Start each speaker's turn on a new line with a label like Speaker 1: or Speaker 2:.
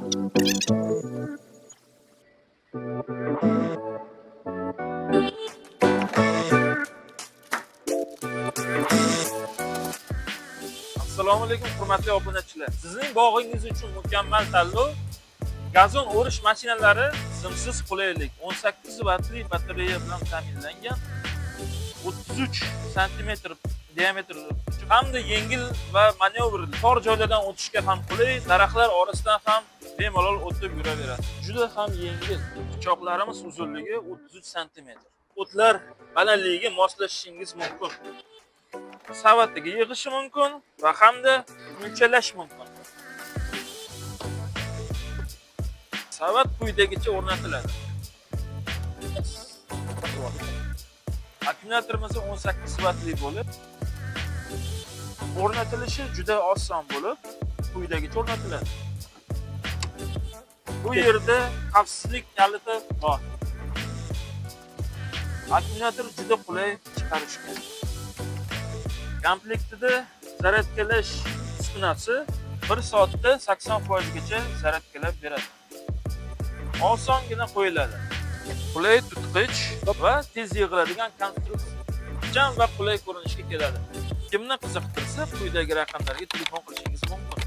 Speaker 1: Assalomu alaykum, hurmatli obunachilar. Sizning bog'ingiz uchun mukammal tanlov: gazon o'rish mashinalari, simsiz qulaylik, 18 vattli batareya bilan ta'minlangan, 33 santimetr diametr hamda yengil va manevr, tor joylardan o'tishga ham qulay, daraxtlar orasidan ham bemalol o'tib yuraveradi. Juda ham yengil. Pichoqlarimiz uzunligi 33 santimetr. O'tlar balandligiga moslashishingiz mumkin. Savatiga yig'ishi mumkin va hamda mulchalash mumkin. Savat quyidagicha o'rnatiladi. Akkumulyatorimiz 18 vattli bo'lib, o'rnatilishi juda oson bo'lib, quyidagicha o'rnatiladi. Bu yerda xavfsizlik kaliti bor. Akkumulyator juda qulay chiqarishga. Komplektida zaryadkalash uskunasi 1 soatda 80% gacha zaryadkalab beradi. Osongina qo'yiladi. Qulay tutqich va tez yig'iladigan konstruksiya. Ixcham va qulay ko'rinishga keladi. Kimni qiziqtirsa, quyidagi raqamlarga telefon qilishingiz mumkin.